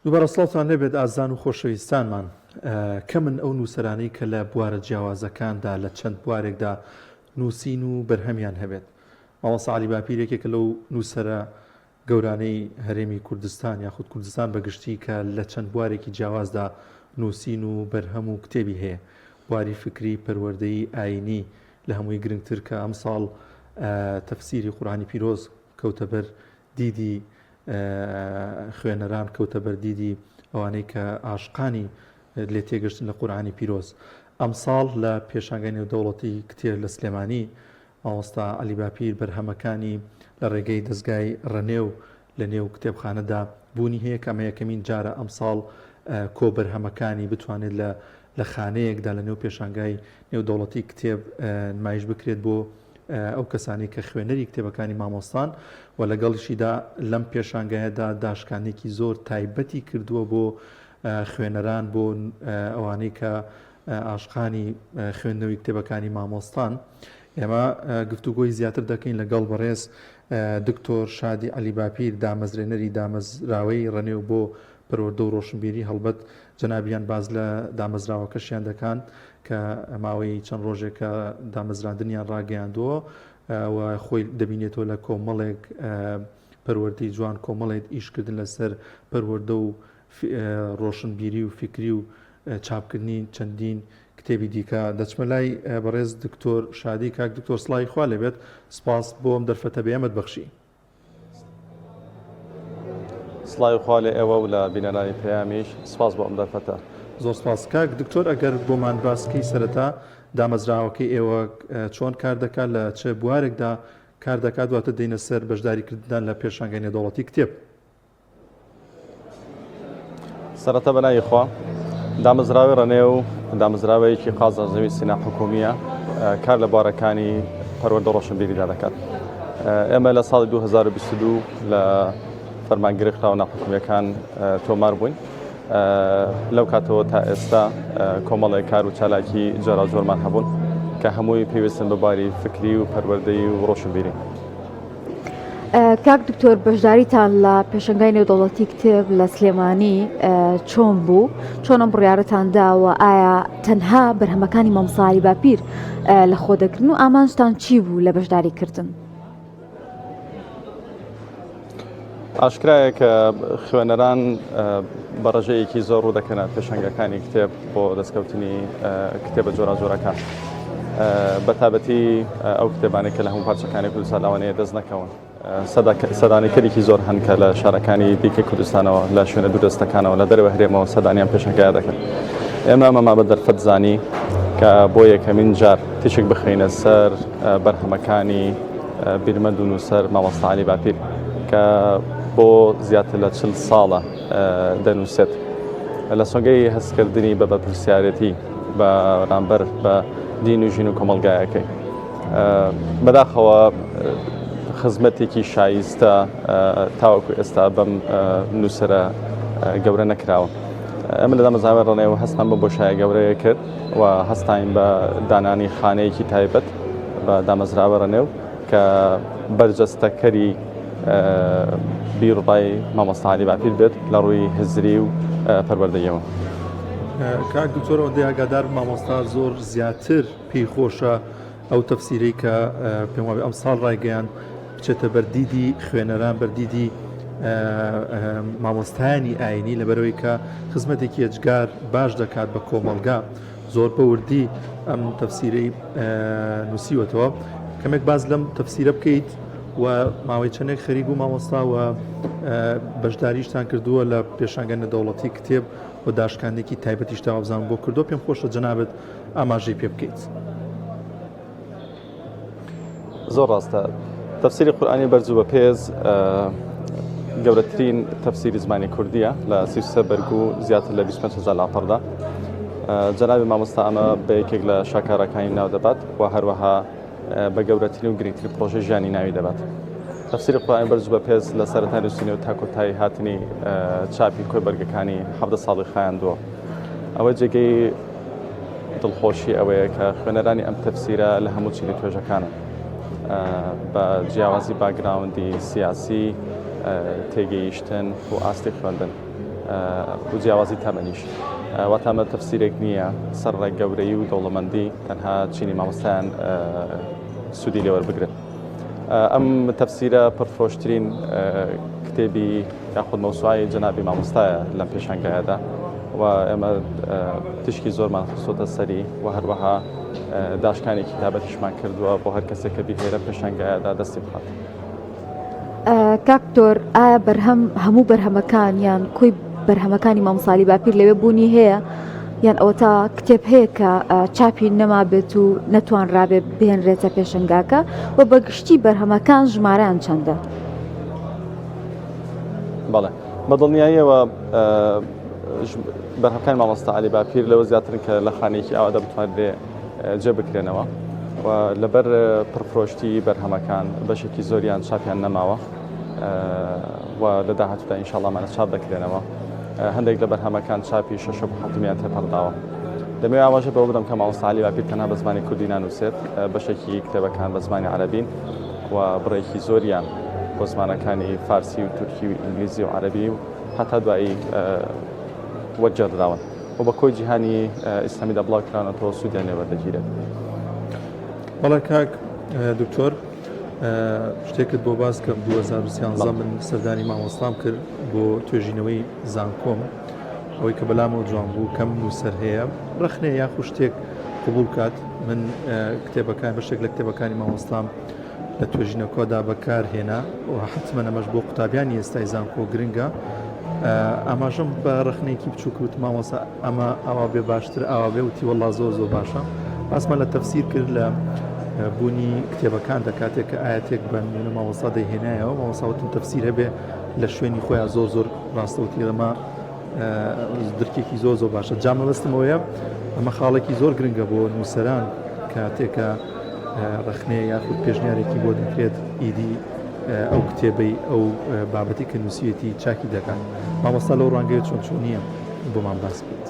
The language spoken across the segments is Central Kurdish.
دووبارە سڵاوتان لێبێت ئازیزان و خۆشەویستانمان. کەمن ئەو نووسەرانەی کە لە بوارە جیاوازەکاندا لە چەند بوارێکدا نووسین و بەرهەمیان هەبێت. مامۆستا عەلی باپیر یەکێکە لەو نووسەرە گەورانەی هەرێمی کوردستان یاخود کوردستان بە گشتی کە لە چەند بوارێکی جیاوازدا نووسین و بەرهەم و کتێبی هەیە. بواری فکری، پەروەردەیی، ئایینی، لە هەمووی گرنگتر کە ئەمساڵ تەفسیری قورئانی پیرۆز کەوتە بەر دیدی خوێنەران کەوتە بەر دیدی ئەوانەی کە عاشقانی لێ تێگەشتن لە قورئانی پیرۆز. ئەمساڵ لە پێشانگای نێودەوڵەتی کتێب لە سلێمانی مامۆستا عەلی باپیر بەرهەمەکانی لە ڕێگەی دەزگای ڕەنێو لە نێو کتێبخانەدا بوونی هەیە کە ئەمە یەکەمین جارە ئەمساڵ کۆ بەرهەمەکانی بتوانێت لە لە خانەیەکدا لە نێو پێشانگای نێودەوڵەتی کتێب نمایش بکرێت بۆ ئەو کەسانەی کە خوێنەری کتێبەکانی مامۆستان و لەگەڵیشیدا لەم پێشانگایەدا داشکاندنێکی زۆر تایبەتی کردووە بۆ خوێنەران بۆ ئەوانەی کە عاشقانی خوێندنەوەی کتێبەکانی مامۆستان. ئێمە گفتوگۆی زیاتر دەکەین لەگەڵ بەڕێز دکتۆر شادی عەلی باپیر دامەزرێنەری دامەزراوەی ڕەنێو بۆ پەروەردە و ڕۆشنبیری هەڵبەت جەنابیان باس لە دامەزراوەکەشیان دەکان کە ماوەی چەند ڕۆژێکە دامەزراندنیان ڕاگەیاندووە و خۆی دەبینێتەوە لە کۆمەڵێک پەروەردەی جوان کۆمەڵێک ئیشکردن لەسەر پەروەردە و ڕۆشنبیری و فیکری و چاپکردنی چەندین کتێبی دیکە دەچمە لای بەڕێز دکتۆر شادی کاک دکتۆر سڵاوی خوا لێبێت سپاس بۆ ئەم دەرفەتە بە ئێمەت بەخشی. سڵاوی خوا لە ئێوە و لە بینەرانی پەیامیش، سپاس بۆ ئەم دەرفەتە. زۆر سپاس کاک دکتۆر ئەگەر بۆمان باس کەی سەرەتا دامەزراوەکەی ئێوە چۆن کار دەکات لە چ بوارێکدا کار دەکات دواتر دێینە سەر بەشداری کردنتان لە پێشانگای نێودەوڵەتی کتێب. سەرەتا بە ناوی خوا دامەزراوەی ڕەنێو دامەزراوەیەکی قازانجنەویستی ناحکومیە کار لە بوارەکانی پەروەردە ڕۆشنبیریدا دەکات ئێمە لە ساڵی 2022 لە فەرمانگەی ڕێکخراوە ناحکومیەکان تۆمار بووین لەو کاتەوە تا ئێستا کۆمەڵێک کار و چالاکی جۆراوجۆرمان هەبوون کە هەمووی پێویستن بە باری فکری و پەروەردەیی و ڕۆشنبیری. کاک دکتۆر بەشداریتان لە پێشەنگای نێودەوڵەتی کتێب لە سلێمانی چۆن بوو چۆن ئەم بڕیارەتان داوە ئایا تەنها بەرهەمەکانی مامۆستا عەلی باپیر لە خۆ دەگرن و ئامانجتان چی بوو لە بەشداری کردن؟ ئاشکرایە کە خوێنەران بە ڕێژەیەکی زۆر ڕوو دەکەنە پێشەنگەکانی کتێب بۆ دەستکەوتنی کتێبە جۆراجۆرەکان بە تابەتی ئەو کتێبانەی کە لە هەموو پارچەکانی کوردستان لەوانەیە دەست نەکەون سەدانیکەرێکی زۆر هەن کە لە شارەکانی دیکەی کوردستانەوە لە شوێنە دووردەستەکانەوە لە دەرەوە هەرێمەوە سەدانیان پێشەنگایە دەکەن ئێمە ئەمەمان بە دەرفەت زانی کە بۆ یەکەمین جار تیشک بخەینە سەر بەرهەمەکانی بیرمەند و نووسەر مامۆستا عەلی باپیر کە بۆ زیاتر لە چل ساڵە دەنووسێت لە سۆنگەی هەستکردنی بە بەرپرسیارێتی بەرامبەر بە دین و ژین و کۆمەڵگایەکەی بەداخەوە خزمەتێکی شایستە تاوەکو ئێستا بەم نووسرە گەورە نەکراوە ئەمە لە دامەزراوەی ڕەنێوە هەستمان بە بۆشایە گەورەیە کرد و هەستاین بە دانانی خانەیەکی تایبەت بە دامەزراوە ڕەنێو کە بەرجەستەکەری بیروڕای مامۆستا عەلی باپیر بێت لە ڕووی هزری و پەروەردەیەوە. کاک دکتۆر ئەوەندەی ئاگادار مامۆستا زۆر زیاتر پێی خۆشە ئەو تەفسیرەی کە پێم وابێ ئەمساڵ ڕایگەیاند بچێتە بەردیدی خوێنەران بەردیدی مامۆستایانی ئاینی لەبەرەوەی کە خزمەتێکی ئێجگار باش دەکات بە کۆمەڵگا زۆر بە وردی ئەم تەفسیرەی نووسیوەتەوە کەمێک باز لەم تەفسیرە بکەیت و ماوەی چەندێک خەریک بوو مامۆستا و بەشداریشتان کردووە لە پێشانگە نەدەوڵەتی کتێب و داشکاندێکی تایبەتیش تاوابزان بۆ کردو پێم خۆشە جەنابەت ئاماژەی پێ بکەیت. زۆر ڕاستە تەفسیری قورئانی بەرز و بەپێز گەورەترین تەفسیری زمانی کوردیە لە 33 بەرگ و زیاتر لە 25 هزار لاپەڕدا جەنابی مامۆستا ئەمە بە یەکێک لە شاکارەکانی ناو دەبات و هەروەها بە گەورەترین و گرنگترین پرۆژەی ژیانی ناوی دەبات. تەفسیری قورئانی بەرز و بەپێز لە سەرەتای نووسینەوە تا کۆتایی هاتنی چاپی کۆی بەرگەکانی 17 ساڵی خایاندووە. ئەوە جێگەی دڵخۆشی ئەوەیە کە خوێنەرانی ئەم تەفسیرە لە هەموو چین و توێژەکانن بە جیاوازی باگراوندی سیاسی تێگەیشتن و ئاستی خوێندن. و جیاوازی تەمەنیش. واتە ئەمە تەفسیرێک نییە سەرڕای گەورەیی و دەوڵەمەندی تەنها چینی مامۆستایان سوودی لێ وەربگرن. ئەم تەفسیرە پڕفرۆشترین کتێبی یاخود مەوسوعەی جەنابی مامۆستایە لەم پێشانگایەدا و ئێمە تشکی زۆرمان خستۆتە سەری و هەروەها داشکانێکی تابەتیشمان کردووە بۆ هەر کەسێک کە بیهێرە پێشانگایەدا دەستی بخات. کاک دکتۆر ئایا بەرهەم هەموو بەرهەمەکان یان کۆی بەرهەمەکانی مامۆستا عەلی باپیر لەوێ بوونی هەیە یان ئەوەتا کتێب هەیە کە چاپی نەمابێت و نەتوانرابێ بهێنرێتە پێشەنگاکە و بە گشتی بەرهەمەکان ژمارەیان چەندە؟ بەڵێ بە دڵنیاییەوە بەرهەمەکانی مامۆستا عەلی باپیر لەوە زیاترن کە لە خانەیەکی ئاوادا بتوانرێ جێ بکرێنەوە و لەبەر پڕفرۆشتی بەرهەمەکان بەشێکی زۆریان چاپیان نەماوە و لە داهاتوودا ئینشاڵڵا ئەمانە چاپ دەکرێنەوە. هەندێک لە بەرهەمەکان چاپی شەشەم و حەوتەمیان تێپەڕداوە. دەمەوێت ئاماژە بەوە بدەم کە مامۆستا عەلی باپیر تەنها بە زمانی کوردی نانووسێت، بەشێکی کتێبەکان بە زمانی عەرەبین و بڕێکی زۆریان بۆ زمانەکانی فارسی و تورکی و ئینگلیزی و عەرەبی و هەتا دوایی وەرگێڕدراون و بە کۆی جیهانی ئیسلامیدا بڵاوکراونەتەوە سوودیان لێ وەردەگیرێت. بەڵێ کاک دکتۆر شتێکت بۆ باس کەم 2013 من سەردانی مامۆستام کرد بۆ توێژینەوەی زانکۆم ئەوەی کە بەلامەوە جوان بوو کەم نووسەر هەیە ڕخنێ یاخو شتێک قبول کات من کتێبەکان بەشێک لە کتێبەکانی مامۆستام لە توێژینەوەکەدا بەکار هێنا و حەتمەن ئەمەش بۆ قوتابیانی ئێستای زانکۆ گرنگە ئاماژەم بە ڕخنێکی بچووک وت مامۆسا ئەمە ئاوا بێ باشتر ئاوا بێ وتی وەڵا زۆر زۆر باشە باسمان لە تەفسیر کرد لە بوونی کتێبەکان دەکاتێک کە ئاەتێک بە نمونە مامۆسا دەیهێنایەوە مامۆسا وتم تەفسیر هەبێ لە شوێنی خۆیان زۆر زۆر ڕاستەوتی ئەمە درکێکی زۆر زۆر باشە جا مەبەستم ئەوەیە ئەمە خاڵێکی زۆر گرنگە بۆ نووسەران کاتێکە ڕەخنەیە یاخود پێشنیارێکی بۆ دەکرێت ئیدی ئەو کتێبەی ئەو بابەتی کە نووسیەتی چاکی دەکات مامۆستا لەو ڕوانگەیە چۆن چۆنیە بۆمان باس بکەیت.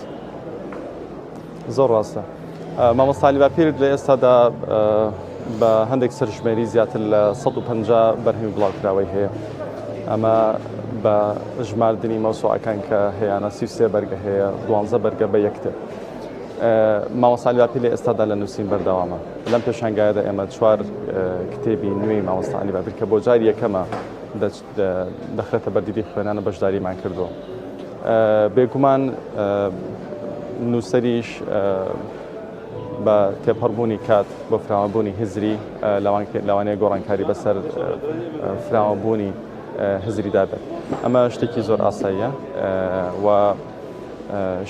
زۆر ڕاستە مامۆستا عەلی باپیر لە ئێستادا بە هەندێک سەرژمێری زیاتر لە 150 بەرهەمی بڵاوکراوەی هەیە ئەمە بە ژماردنی مەوسوعەکان کە هەیانە 33 بەرگە هەیە دوانزە بەرگە بە یەک کتێب مامۆستا عەلی باپیر لە ئێستادا لە نووسین بەردەوامە لەم پێشانگایەدا ئێمە چوار کتێبی نوێی مامۆستا عەلی باپیر کە بۆ جاری یەکەمە دەخرێتە بەردیدی خوێنانە بەشداریمان کردووە بێگومان نووسەریش بە تێپەڕبوونی کات بۆ فراوانبوونی هزری لەوانەیە گۆڕانکاری بەسەر فراوانبوونی هزریدا بێت ئەمە شتێکی زۆر ئاساییە و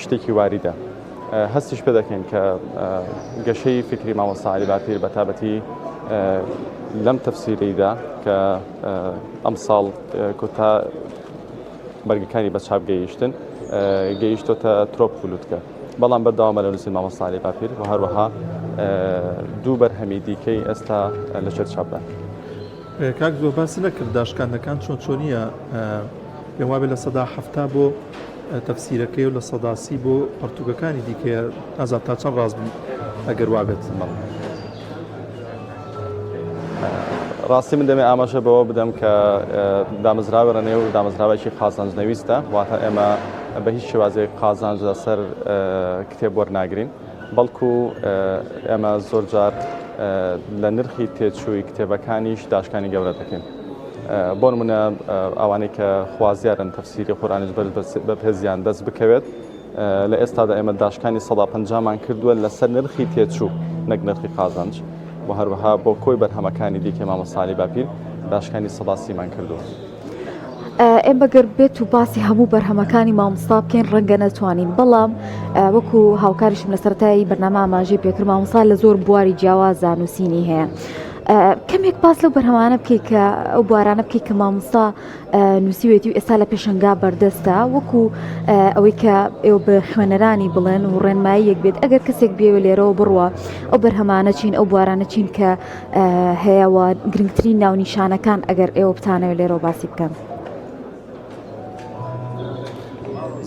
شتێکی واریدە هەستیش پێ دەکەین کە گەشەی فکری مامۆستا عەلی باپیر بە تابەتی لەم تەفسیرەیدا کە ئەمساڵ کۆتا بەرگەکانی بە چاپ گەیشتن گەیشتۆتە ترۆپ و لوتکە بەڵام بەردەوامە لە نووسین مامۆستا عەلی باپیر و هەروەها دوو بەرهەمی دیکەی ئێستا لە ژێر چاپدان. کاک زۆر باسی نەکرد داشکاندنەکان چۆن چۆنیە پێم وابێ 70% بۆ تەفسیرەکەی و 30% بۆ پەرتوکەکانی دیکەیە نازانم تا چەند ڕاست بم ئەگەر وابێت بەڵێ. ڕاستی من دەمێ ئاماژە بەوە بدەم کە دامەزراوە ڕەنێ و دامەزراوەیەکی قازانج نەویستە واتە ئێمە بە هیچ شێوازێک قازانج لەسەر کتێب وەرناگرین بەڵکو ئێمە زۆر جار لە نرخی تێچووی کتێبەکانیش داشکانی گەورە دەکەین. بۆ نمونە ئەوانەی کە خوازیارن تەفسیری قورئانیش بە پێزیان دەست بکەوێت لە ئێستادا ئێمە داشکانی سەدا پەنجامان کردووە لەسەر نرخی تێچوو نەک نرخی قازانج و هەروەها بۆ کۆی بەرهەمەکانی دیکەی مامۆستا عەلی باپیر داشکانی سەدا سیمان کردووە. ئێمە گەر بێت و باسی هەموو بەرهەمەکانی مامۆستا بکەین ڕەنگە نەتوانین بەڵام وەکو هاوکاریشم لە سەرەتای بەرنامە ئاماژەی پێکرد مامۆستا لە زۆر بواری جیاوازا نووسینی هەیە کەمێک باس لەو بەرهەمانە بکەیت کە ئەو بوارانە بکەیت کە مامۆستا نووسیوێتی و ئێستا لە پێشەنگا بەردەستە وەکو ئەوەی کە ئێوە بە خوێنەرانی بڵێن و ڕێنماییەک بێت ئەگەر کەسێک بێوە لێرەوە بڕوە ئەو بەرهەمانە چین ئەو بوارانە چین کە هەیە و گرنگترین ناونیشانەکان ئەگەر ئێوە بتانەوە لێرەوە باسی بکەن.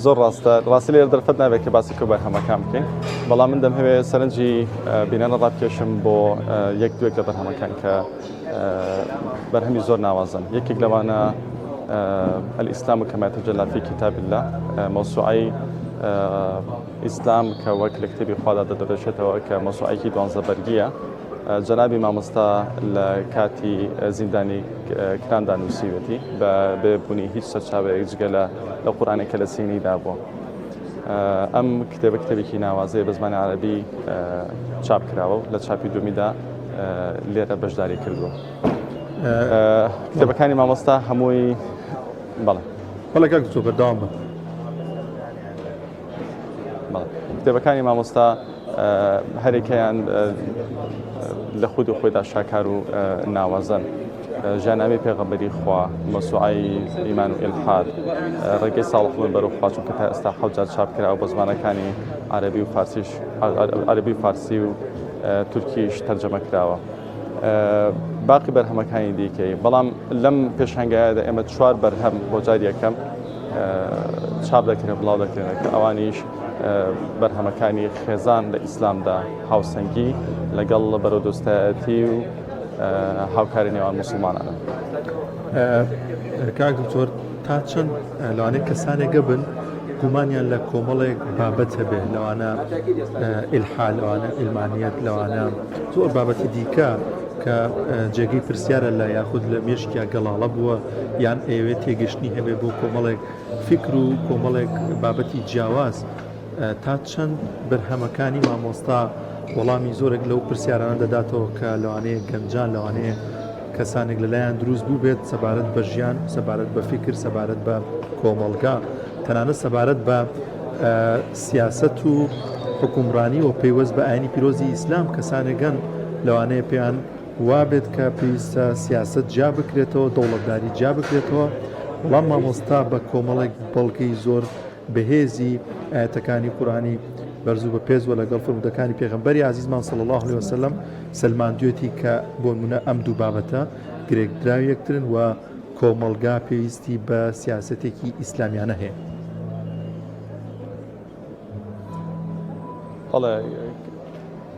زۆر ڕاستە ڕاستی لێرە دەرفەت نابێت کە باسی کۆ بەرهەمەکان بکەین بەڵام من دەمهەوێت سەرنجی بینەرە ڕابکێشم بۆ یەک دوێک لە بەرهەمەکان کە بەرهەمی زۆر ناوازن یەکێک لەوانە الاسلام كما يتجلى في كتاب الله مەوسوعەی ئیسلام کە وەک لە کتێبی خوادا دەدرەشێتەوە کە مەوسوعەیەکی دوانزە بەرگیە جەنابی مامۆستا لە کاتی زیندانی کراندا نووسیوێتی بە بێ بوونی هیچ سەرچاوەیەک جگە لە لە قورئانێک کە لە سینیدا بووە. ئەم کتێبە کتێبێکی ناوازەیە بە زمانی عەرەبی چاپ کراوە و لە چاپی دومیدا لێرە بەشداری کردووە. کتێبەکانی مامۆستا هەمووی بەڵێ. بەڵێ کاک دکتۆر بەردەوام بە. کتێبەکانی مامۆستا هەرێکیان لە خود و خۆیدا شاکار و ناوازەن. ژیاننامەی پێغەمبەری خوا، مەوسوعەی ئیمان و ئیلحاد، ڕێگەی ساڵحبوون بەرەو خوا چونکە تا ئێستا حەوت جار چاپ کراوە بۆ زمانەکانی عەرەبی و فارسیش عەرەبی و فارسی و تورکیش تەرجەمە کراوە. باقی بەرهەمەکانی دیکەی بەڵام لەم پێشانگایەدا ئێمە چوار بەرهەم بۆ جار یەکەم چاپ دەکرێن بڵاو دەکرێن کە ئەوانیش بەرهەمەکانی خێزان لە ئیسلامدا هاوسەنگی لەگەڵ بەرەو دۆستایەتی و هاوکاری نێوان موسڵمانانە. کاک دکتۆر تا چەند لەوانەیە کەسانێک گەبن گومانیان لە کۆمەڵێک بابەت هەبێ لەوانە ئیلحا لەوانە ئیلمانیەت لەوانە زۆر بابەتی دیکە کە جێگەی پرسیارە لە یاخود لە مێشکیا گەڵاڵە بووە یان ئەیەوێت تێگەشتنی هەبێ بۆ کۆمەڵێک فیکر و کۆمەڵێک بابەتی جیاواز تا چەند بەرهەمەکانی مامۆستا وەڵامی زۆرێک لەو پرسیارانە دەداتەوە کە لەوانەیە گەنجان لەوانەیە کەسانێک لەلایان دروست بووبێت سەبارەت بە ژیان سەبارەت بە فیکر سەبارەت بە کۆمەڵگا تەنانەت سەبارەت بە سیاسەت و حکومڕانی و پەیوەست بە ئاینی پیرۆزی ئیسلام کەسانێکن لەوانەیە پێیان وابێت کە پێویستە سیاسەت جیا بکرێتەوە دەوڵەتداری جیا بکرێتەوە بەڵام مامۆستا بە کۆمەڵێک بەڵگەی زۆر بەهێزی ئایەتەکانی قورئانی بەرز و بەپێز و لەگەڵ فەرموودەکانی پێغەمبەری ئازیزمان صلی الله علیه وسلم سەلماندوێتی کە بۆ نمونە ئەم دوو بابەتە گرێکدراوی یەکترن و کۆمەڵگا پێویستی بە سیاسەتێکی ئیسلامیانە هەیە. بەڵێ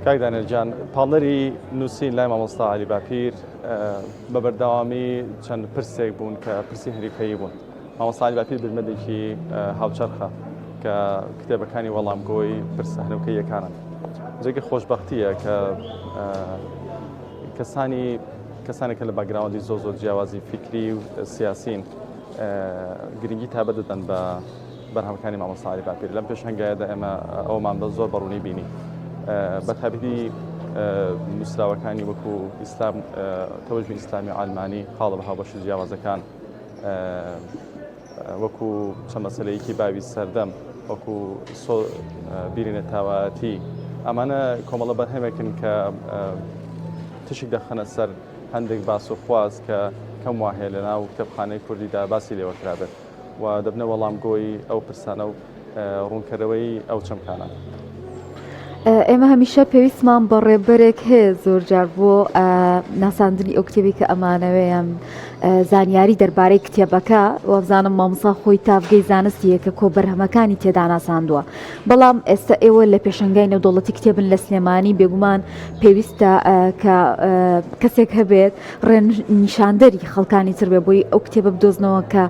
کاک دانیل گیان پاڵنەری نووسین لای مامۆستا عەلی باپیر بە بەردەوامی چەند پرسێک بوون کە پرسی هەریکەیی بوون. مامۆستا عەلی باپیر بیرمەندێکی هاوچەرخە کە کتێبەکانی وەڵامگۆی پرسە هەنووکەییەکانن. جێگەی خۆشبەختییە کە کەسانی کەسانێک کە لە background ی زۆر زۆر جیاوازی فیکری و سیاسین گرنگی تایبەت دەدەن بە بەرهەمەکانی مامۆستا عەلی باپیر. لەم پێشانگایەدا ئێمە ئەومان بە زۆر بەڕوونی بینی. بە تایبەتی نووسراوەکانی وەکو ئیسلام تەوەجوی ئیسلامی و عەلمانی خاڵە بە هاوبەشە جیاوازەکان وەکو چەند مەسەلەیەکی باوی سەردەم وەکو بیری نەتەوایەتی ئەمانە کۆمەڵە بەرهەمێکن کە تشک دەخەنە سەر هەندێک باس و خواز کە کەم وا هەیە لە ناو کتێبخانەی کوردیدا باسی لێوە کرابێت و دەبنە وەڵامگۆی ئەو پرسانە و ڕوونکەرەوەی ئەو چەمکانە. ئێمە هەمیشە پێویستمان بە ڕێبەرێک هەیە زۆر جار بۆ ناساندنی ئەو کتێبی کە ئەمانەوێ یان زانیاری دەربارەی کتێبەکە وابزانم مامۆستا خۆی تاڤگەی زانستیە کە کۆبەرهەمەکانی تێدا ناساندووە بەڵام ئێستا ئێوە لە پێشەنگای نێودەوڵەتی کتێبن لە سلێمانی بێگومان پێویستە کە کەسێک هەبێت ڕێنیشاندەری خەڵکانی تر بێ بۆی ئەو کتێبە بدۆزنەوە کە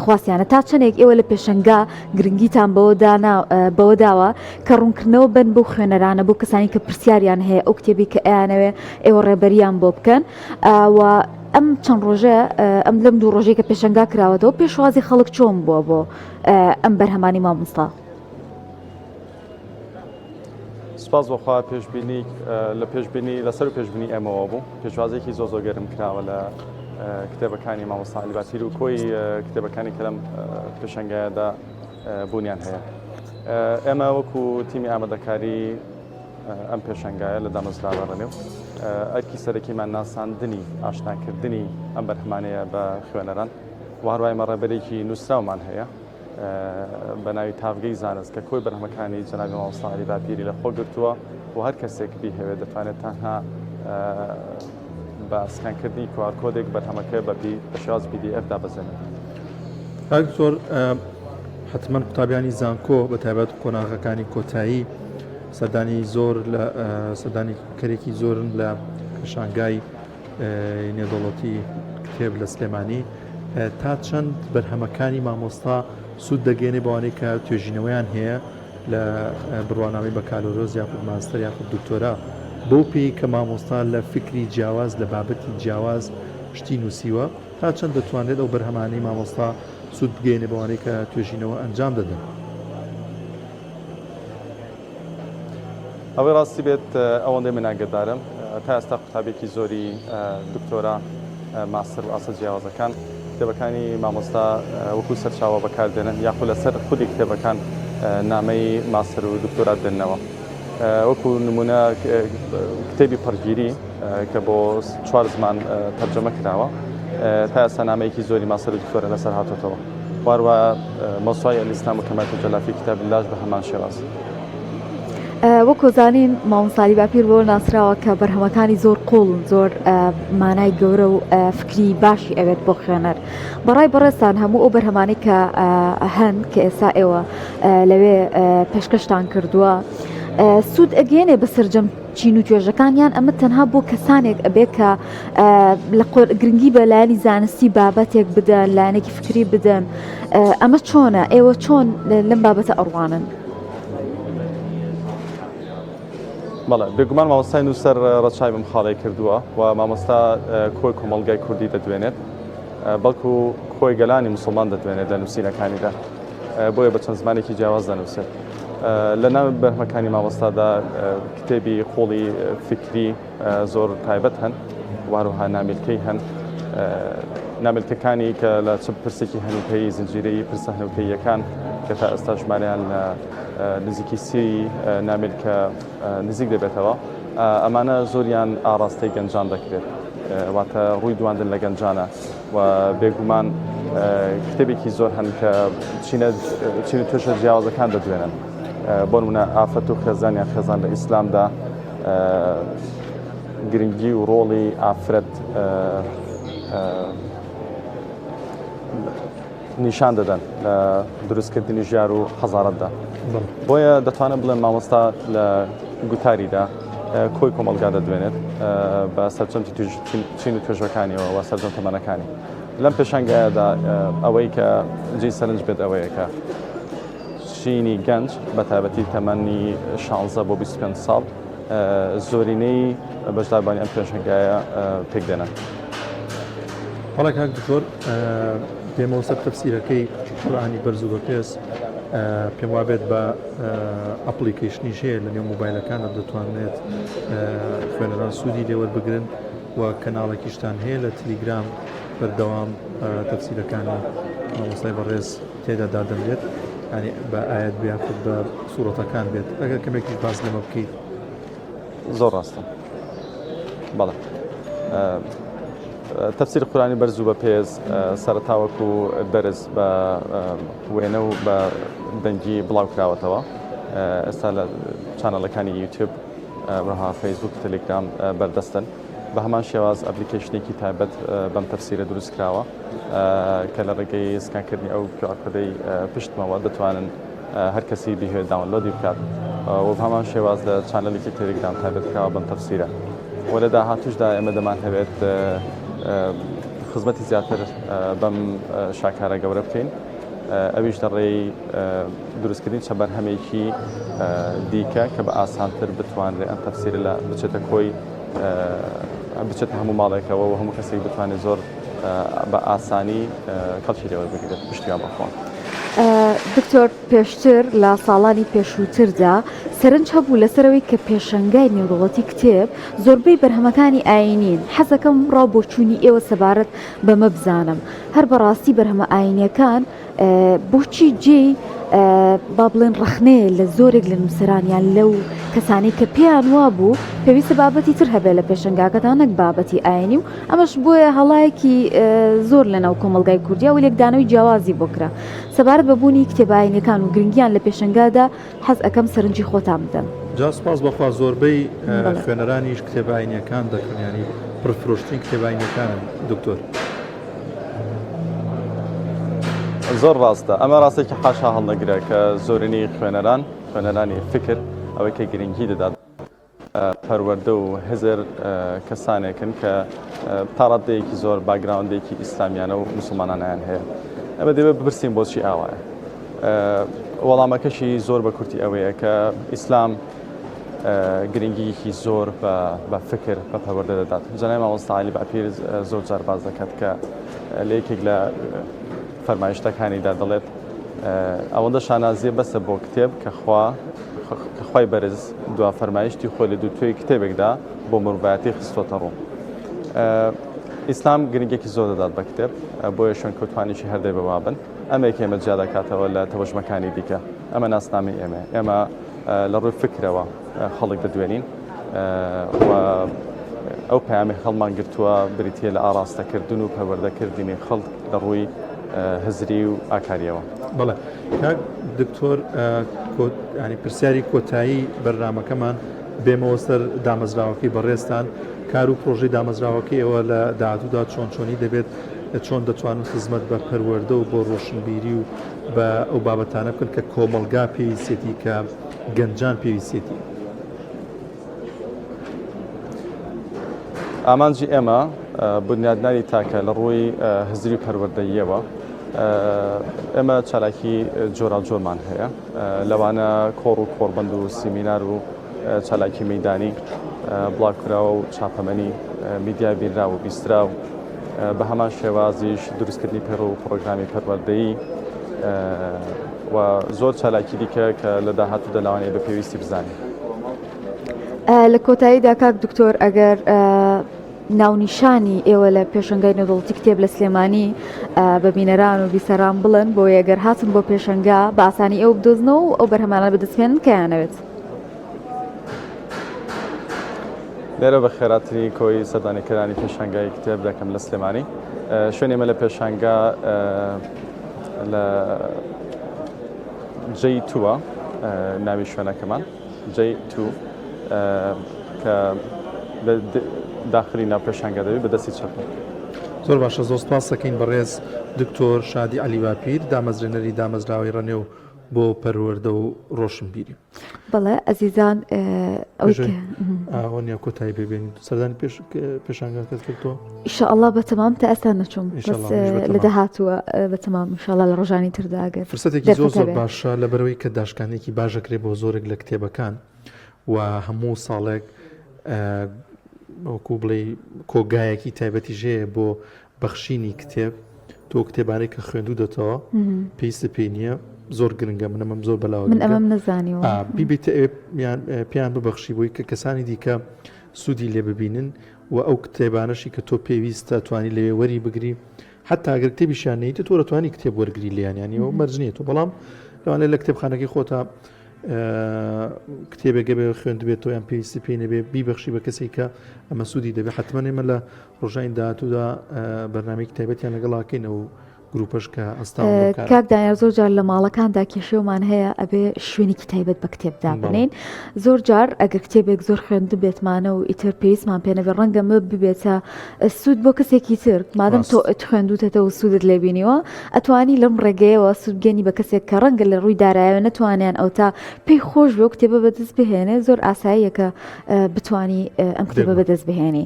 خواستیانە تا چەندێک ئێوە لە پێشەنگا گرنگیتان بەوە دانا بەوە داوە کە ڕوونکردنەوە بن بۆ خوێنەرانە بۆ کەسانی کە پرسیاریان هەیە ئەو کتێبی کە ئەیانەوێ ئێوە ڕێبەریان بۆ بکەن و ئەم چەند ڕۆژە ئەم لەم دوو ڕۆژەی کە پێشەنگا کراوەتەوە پێشوازی خەڵک چۆن بووە بۆ ئەم بەرهەمانی مامۆستا؟ سپاس بۆخوا پێشبینی لە پێشبینی لەسەر پێشبینی ئێمەوە بوو پێشوازێکی زۆر زۆر گەرم کراوە لە کتێبەکانی مامۆستا عەلی باپیر و کۆی کتێبەکانی کە لەم پێشەنگایەدا بوونیان هەیە ئێمە وەکو تیمی ئامادەکاری ئەم پێشەنگایە لە دامەزراوە ڕەنێو ئەرکی سەرەکیمان ناساندنی ئاشناکردنی ئەم بەرهەمانەیە بە خوێنەران و هەروای ئێمە ڕێبەرێکی نووسراومان هەیە بە ناوی تاڤگەی زانست کە کۆی بەرهەمەکانی جەنابی مامۆستا عەلی باپیری لە خۆ گرتووە و هەر کەسێک بیهەوێت دەتوانێت تەنها بە سکانکردنی QR code ێک بەرهەمەکە بە پی بە شێواز PDF دابەزێنێت. کاک دکتۆر حتمما قوتابیانی زانکۆ بە تایبەت قۆناغەکانی کۆتایی سەردانی زۆر لە سەردانی کەرێکی زۆرن لە پیشانگای نێودەوڵەتی کتێب لە سلێمانی. تا چەند بەرهەمەکانی مامۆستا سوود دەگەێنێ بەوانەی کە توێژینەوەیان هەیە لە بڕوانامەی بەکالۆرۆس یاخود ماستەر یاخود دکتۆرا بەو پێی کە مامۆستا لە فکری جیاواز لە بابەتی جیاواز شتی نووسیوە تا چەند دەتوانرێت ئەو بەرهەمانەی مامۆستا سوود بگەیەنێ بەوانەی کە توێژینەوە ئەنجام دەدەن؟ ئەوەی ڕاستی بێت ئەوەندەی من ئاگەدارم تا ئێستا قوتابیەکی زۆری دکتۆرا، ماستەر و ئاستە جیاوازەکان کتێبەکانی مامۆستا وەکو سەرچاوە بەکاردێنن یاخود لەسەر خودی کتێبەکان نامەی ماستەر و دکتۆرا دێننەوە. وەکو نمونە کتێبی پەڕگیری کە بۆ چوار زمان تەرجەمە کراوە تا ئێستا نامەیەکی زۆری ماستەر و دکتۆرە لەسەر هاتۆتەوە واروە مەوسوعی الاسلام و کما يتجلى في كتاب الله بە هەمان شێواز. وەکو زانین مامۆستا عەلی باپیر بەوە ناسراوە کە بەرهەمەکانی زۆر قوڵن زۆر مانای گەورە و فکری باشی ئەوێت بۆ خوێنەر بەڕای بەڕێزتان هەموو ئەو بەرهەمانەی کە هەن کە ئێستا ئێوە لەوێ پێشکەشتان کردووە سوود ئەگەێنێ بە سەرجەم چین و توێژەکان یان ئەمە تەنها بۆ کەسانێک ئەبێ کە لە گرنگی بە لایەنی زانستی بابەتێک بدەن لایەنێکی فکری بدەن ئەمە چۆنە ئێوە چۆن لەم بابەتە ئەڕوانن؟ بەڵێ بێگومان مامۆستای نووسەر ڕەچای بم خاڵی کردووە و مامۆستا کۆی کۆمەڵگای کوردی دەدوێنێت بەڵکو کۆی گەلانی مسلمان دەدوێنێت لە نووسینەکانیدا بۆیە بە چەند زمانێکی جیاواز دەنووسێت. لە ناو بەرهەمەکانی مامۆستادا کتێبی قوڵی فیکری زۆر تایبەت هەن و هەروەها نامیلکەی هەن. نامیلکەکانی کە لە چ پرسێکی هەنووکەیی زنجیرەی پرسە هەنووکەییەکان کە تا ئێستا ژمارەیان لە نزیکی سی نامیلکە نزیک دەبێتەوە ئەمانە زۆریان ئاڕاستەی گەنجان دەکرێت واتە ڕووی دواندن لە گەنجانە. و بێگومان کتێبێکی زۆر هەن کە چینە چین و توێژە جیاوازەکان دەدوێنن بۆ نمونە ئافرەت و خێزان یان خێزان لە ئیسلامدا گرنگی و ڕۆڵی ئافرەت نیشان دەدەن لە دروستکردنی ژیار و حەزارەتدا. بۆیە دەتوانم بڵێم مامۆستا لە گوتاریدا کۆی کۆمەڵگا دەدوێنێت بە سەرجەم چین و توێژەکانیەوە و سەرجەم تەمەنەکانی. لەم پێشانگایەدا ئەوەی کە جێی سەرنج بێت ئەوەیە کە چینی گەنج بە تایبەتی تەمەنی 16 بۆ 25 ساڵ زۆرینەی بەشداربووانی ئەم پێشەنگایە پێک دێنن. بەڵێ کاک دکتۆر دێمەوە سەر تەفسیرەکەی قورئانی بەرز و بەپێز پێم وابێت بە ئەپڵیکەیشنیش هەیە لە نێو مۆبایلەکانە دەتوانێت خوێنەران سوودی لێوەربگرن و کەناڵێکیشتان هەیە لە تلیگرام بەردەوام تەفسیرەکانی مامۆستای بەڕێز تێدا دادەنرێت ینی بە ئاەت بێ یاخود بە سوڕەتەکان بێت ئەگەر کەمێکیش باس لەمە بکەیت. زۆر ڕاستە بەڵێ تەفسیر قورانی بەرز و بە پێز سەرەتا وەکو دەرس بە وێنە و بە دەنگی بڵاو کراوەتەوە ئێستا لە چانەڵەکانی یوتیوب وەها فەیسبوک تەلێگرام بەردەستن بە هەمان شێواز ئەپلیکەیشنێکی تایبەت بەم تەفسیرە دروست کراوە کە لە ڕێگەی سکانکردنی ئەو QR کۆدەی پشتمەوە دەتوانن هەر کەسی بیهەوێت داونلۆدی بکات و بە هەمان شێواز لە چانەلێکی تێلێگرام تایبەت کراوە بەم تەفسیرە و لە داهاتوشدا ئێمە دەمانهەوێت خزمەتی زیاتر بەم شاکارە گەورە بکەین ئەویش لە ڕێی دروستکردنی چەند بەرهەمێکی دیکە کە بە ئاسانتر بتوانرێت ئەم تەفسیرە لە بچێتە کۆی بچێتە هەموو ماڵێکەوە و هەموو کەسێک بتوانێت زۆر بە ئاسانی کەڵکی لێ وەربگرێت پشتیوان بەخوا. دکتۆر پێشتر لە ساڵانی پێشووتردا سەرنج هەبوو لەسەرەوەی کە پێشەنگای نێودەوڵەتی کتێب زۆربەی بەرهەمەکانی ئاینین حەزەکەم ڕاو بۆچوونی ئێوە سەبارەت بەمە بزانم هەر بەڕاستی بەرهەمە ئاینیەکان بۆچی جێی با بڵێن ڕەخنەیە لە زۆرێک لە نووسەران یان لەو کەسانەی کە پێیان وابوو پێویستە بابەتی تر هەبێت لە پێشەنگاکەدا نەک بابەتی ئاینی و ئەمەش بۆیە هەڵایەکی زۆر لە ناو کۆمەڵگای کوردیا و لێکدانەوەی جیاوازی بۆ کرا سەبارەت بە بوونی کتێبە ئاینیەکان و گرنگیان لە پێشەنگادا حەز ئەکەم سەرنجی خۆتان بدەم. جا سوپاس بەخوا زۆربەی خوێنەرانیش کتێبە ئاینیەکان دەکڕن یانی پڕفرۆشترین کتێبە ئاینیەکانن دکتۆر. زۆر ڕاستە ئەمە ڕاستێکی حاشا هەڵنەگرە کە زۆرینەی خوێنەران خوێنەرانی فکر ئەوەی کە گرنگی دەدات. پەروەردە و هزر کەسانێکن کە تا ڕاددەیەکی زۆر background ێکی ئیسلامیانە و موسڵمانانیان هەیە. ئەمە دەبێت بپرسین بۆچی ئاوایە. وەڵامەکەشی زۆر بە کورتی ئەوەیە کە ئیسلام گرنگیەکی زۆر بە فکر بە پەروەردە دەدات. جەنابی مامۆستا عەلی باپیر زۆر جار باس دەکات کە لە یەکێک لە فەرمایشتەکانیدا دەڵێت ئەوەندە شانازیە بەسە بۆ کتێب کە خوا کە خوای بەرز دوا فەرمایشتی خۆی لە دووتوێی کتێبێکدا بۆ مرۆڤایەتی خستۆتە ڕوو. ئیسلام گرنگێکی زۆر دەدات بە کتێب، بۆیە شوێنکەوتوانیشی هەر دەبێ وابن. ئەمەیە کە ئێمە جیا دەکاتەوە لە تەوژمەکانی دیکە. ئەمە ناسنامەی ئێمەیە. ئێمە لە ڕووی فکرەوە خەڵک دەدوێنین و ئەو پەیامەی هەڵمان گرتووە بریتییە لە ئاڕاستەکردن و پەروەردەکردنی خەڵک لە ڕووی هزری و ئاکاریەوە. بەڵێ کاک دکتۆر ینی پرسیاری کۆتایی بەرنمەکەمان بێمەوە سەر دامەزراوەکەی بەڕێزتان کار و پرۆژەی دامەزراوەکەی ئێوە لە داهاتوودا چۆن چۆنی دەبێت چۆن دەتوانن خزمەت بە پەروەردە و بۆ ڕۆشنبیری و بە ئەو بابەتانە بکەن کە کۆمەڵگا پێویستێتی کە گەنجان پێویستێتی. ئامانجی ئێمە بنیادنانی تاکە لە ڕووی هزری پەروەردەییەوە. ئێمە چالاکی جۆراوجۆرمان هەیە لەوانە کۆڕ و کۆڕبەند و سیمینار و چالاکی مەدانی بڵاوکراوە و چاپەمەنی میدیای بینراو و بیستراو بە هەمان شێوازیش دروستکردنی پەیڕەو و پڕۆگرامی پەروەردەیی و زۆر چالاکی دیکە کە لە داهاتوودا لەوانەیە بە پێویستی بزانین. لە کۆتاییدا کاک دکتۆر ئەگەر ناونیشانی ئێوە لە پێشەنگای نێودەوڵەتی کتێب لە سلێمانی بە بینەران و بیسەران بڵێن بۆ ئەگەر هاتن بۆ پێشەنگا بە ئاسانی ئێوە بدۆزنەوە و ئەو بەرهەمانە بەدەستبێنن کە یانەوێت. لێرە بە خێراترین کۆی سەردانیکەرانی پێشانگای کتێب دەکەم لە سلێمانی شوێنی ئێمە لە پێشانگا لە J two ە ناوی شوێنەکەمان J two کە لە داخلی ناو پێشانگا دەبێت بە دەستی چەپ. زۆر باشە زۆر سپاس دەکەین بەڕێز دکتۆر شادی عەلی باپیر دامەزرێنەری دامەزراوەی ڕەنێو بۆ پەروەردە و ڕۆشنبیری. بەڵێ ئەزیزان ئەوەی کە ئەوە نیە کۆتایی پێ بێنین سەردانی پێش پێشانگاکەت کردووە ئیشاءاللە بەتەمام تا ئێستا نەچووم بەس لە داهاتووە بەتەمام ئینشاءاللە لە ڕۆژانی تردا ئەگەر فرسەتێکی زۆر زۆر باشە لەبەرەوەی کە داشکانێکی باشەکرێ بۆ زۆرێک لە کتێبەکان و هەموو ساڵێک وەکو بڵێ کۆگایەکی تایبەتیش هەیە بۆ بەخشینی کتێب تۆ کتێبانەی کە خوێندوو دەتەوە پێویستە پێی نییە زۆر گرنگە من ئەمەم زۆر بەلاوە من ئەمەم نەزانیوە بیبیتە پێیان ببەخشی بۆی کە کەسانی دیکە سوودی لێ ببینن و ئەو کتێبانەشی کە تۆ پێویستە توانی لەوێ وەری بگری حتا ئەگەر کتێبیشیان نیت تۆ دەتوانی کتێب وەرگری لیان ینی ئەو مەرج نییە تۆ بەڵام لەوانەیە لە کتێبخانەکەی خۆتا کتێبێکە بێ خوێندبێتەوە یان پێویستی پێی نەبێ بیبەخشی بە کەسێک کە ئەمە سوودی دەبێت حتمما ئێمە لە ڕۆژانی داهاتوودا بەرنامەیەکی تایبەتیان لەگەڵ ئەکەین ئەو گروپەش کە ئەستاون بەم کارە. کاک دانیار زۆر جار لە ماڵەکاندا کێشەومان هەیە ئەبێ شوێنێکی تایبەت بە کتێب دابنین زۆر جار ئەگەر کتێبێک زۆر خوێندبێتمانە و ئیتر پێویستمان پێ نەبێ ڕەنگە مە ببێتە سوود بۆ کەسێکی تر مادەم تۆ خوێندوتەتەوە و سوودت لێ بینیوە ئەتوانی لەم ڕێگەیەوە سوود بگەنی بە کەسێک کە ڕەنگە لە ڕووی دارایەوە نەتوانیان ئەوتا پێی خۆش بێ و کتێبە بەدەست بهێنێ زۆر ئاساییە کە بتانی ئەم کتێبە بەدەست بهێنی.